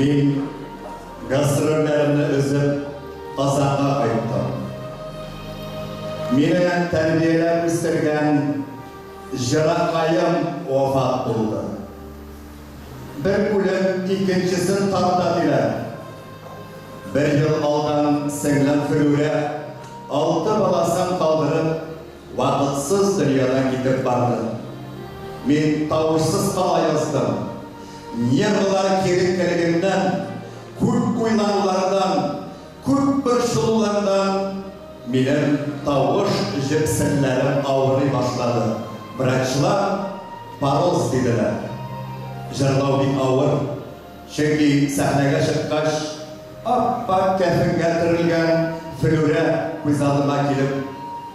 Мин гастрольләремне өзеп, Казанга кайттым. Мине тәрбияләп үстергән җыракаем вафат булды. Бер үлем икенчесен тарта, диләр. Бер ел алдан сеңлем Флүрә, алты баласын калдырып, вакытсыз дөньядан китеп барды. Мин тавышсыз кала яздым. Нервылар киеренкелегеннән, күп уйланулардан, күп борчылулардан минем тавыш җепселләрем авырый башлады. Врачлар пороз диделәр. Җырлау бик авыр. Чөнки сәхнәгә чыккач, ап-ак кәфенгә төрелгән Флүрә күз алдыма килеп,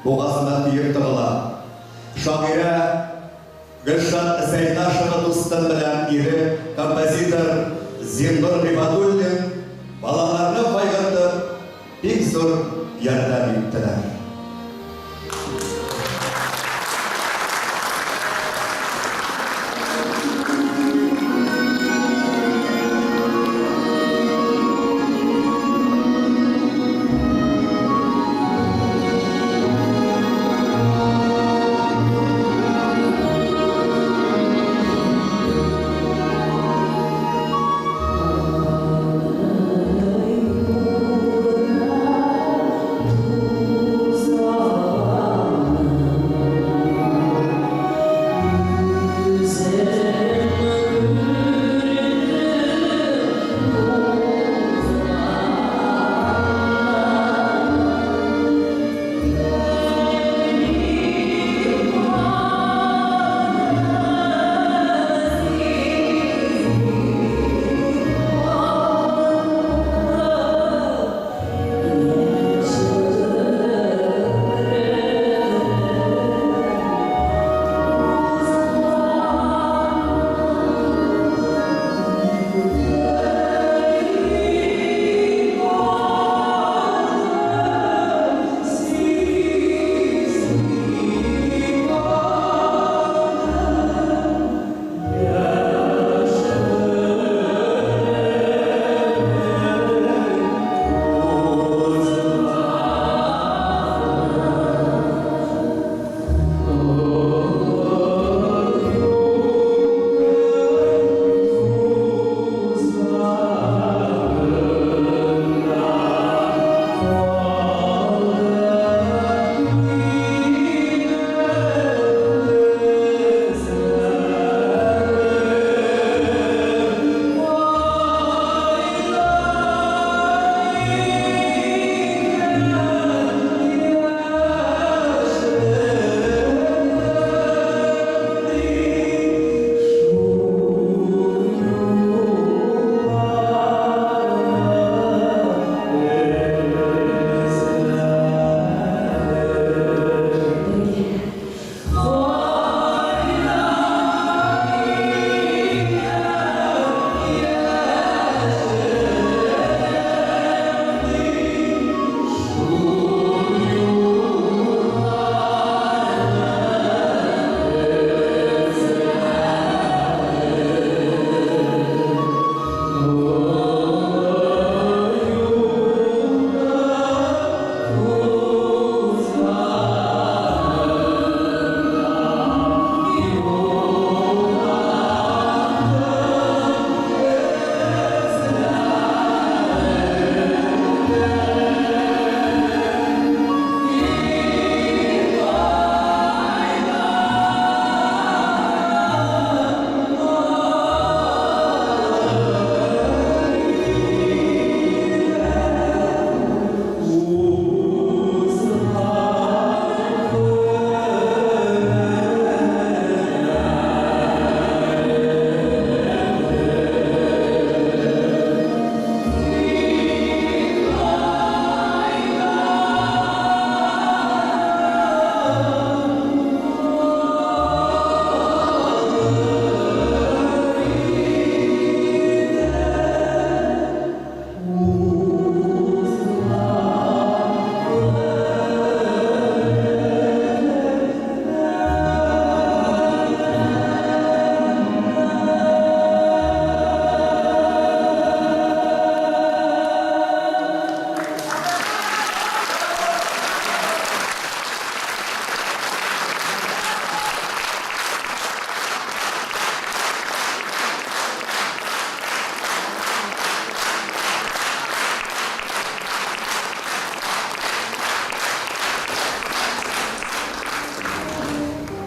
бугазыма төер тыгыла. Шагыйрә Гөлшат Зәйнашева дустым белән ире, композитор Зиннур Гыйбадуллин балаларны кайгыртып, бик зур ярдәм иттеләр.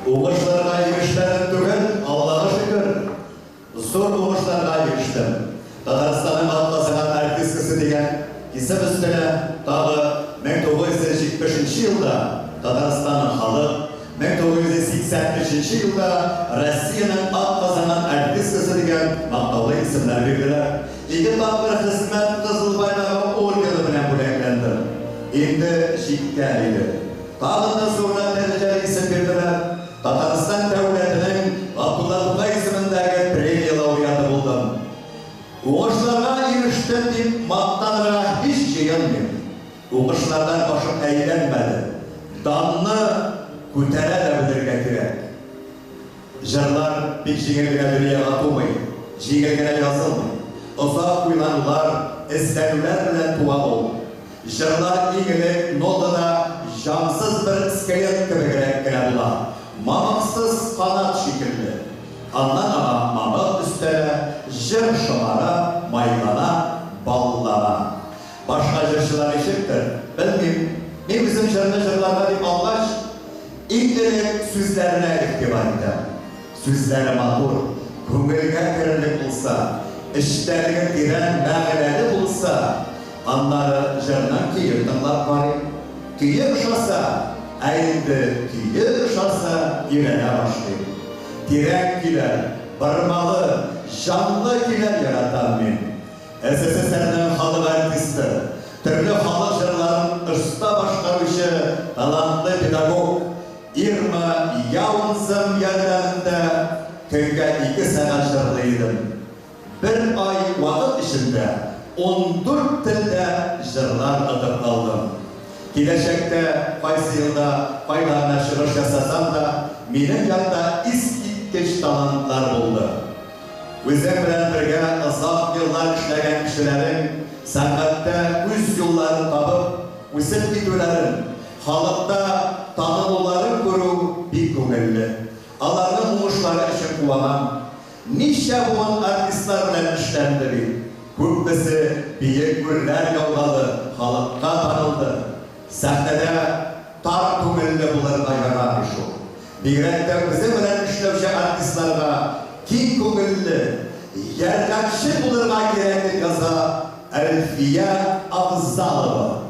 Уңышларга ирешмәдем түгел, Аллага шөкер, зур уңышларга ирештем. Татарстанның атказанган артисткасы дигән исем өстенә тагы 1970 нче елда Татарстанның халык, 1983 нче елда Россиянең атказанган артисткасы дигән мактаулы исемнәр бирделәр. Ике тапкыр Хезмәт Кызыл Байрагы ордены белән бүләкләндем. Инде җиткән иде. Тагын да зуррак дәрәҗәле исем бирделәр, Татарстан дәүләтенең Габдулла Тукай исемендәге премия лауреаты булдым. Уңышларга ирештем дип мактанырга һич җыенмыйм. Уңышлардан башым әйләнмәде. Данны күтәрә дә белергә кирәк. Җырлар бик җиңел генә дөньяга тумый, җиңел генә язылмый. Озак уйланулар, эзләнүләр белән туа ул. Җырлар иң элек нотада җансыз бер скелет кебегрәк кенә була, мамыксыз канат шикелле. Аннан аңа мамык өстәлә, җыр шомара, майлана, баллана. Башка җырчылар ничектер, белмим. Мин үзем җырны җырларга дип алгач, иң элек сүзләренә игътибар итәм. Сүзләре матур, күңелгә керерлек булса, эчтәлеге тирән мәгънәле булса, аннары җырның көен тыңлап карыйм. Көе ошаса, ә инде көе ошаса, өйрәнә башлыйм. Тирән көйләр, бормалы, җанлы көйләр яратам мин. СССРның халык артисты, төрле халык җырларын оста башкаручы талантлы педагог Ирма Яунсен ярдәмендә көнгә ике сәгать җырлый идем. Бер ай вакыт эчендә 14 телдә җырлар отып алдым. Киләчәктә кайсы елда кайда гына чыгыш ясасам да, минем янда искиткеч талантлар булды. Үзең белән бергә озак еллар эшләгән кешеләрең сәнгатьтә үз юлларын табып, үсеп китүләрен, халыкта танылуларын күрү бик күңелле. Аларның уңышлары өчен куанам. Ничә буын артистлар белән эшләнде бит. Күпмесе биек үрләр яулады, халыкка танылды. Сәхнәдә тар күңелле булырга ярамый шул. Бигрәк тә үзе белән эшләүче артистларга киң күңелле, ярдәмчел булырга кирәк, дип яза Әлфия Афзалова.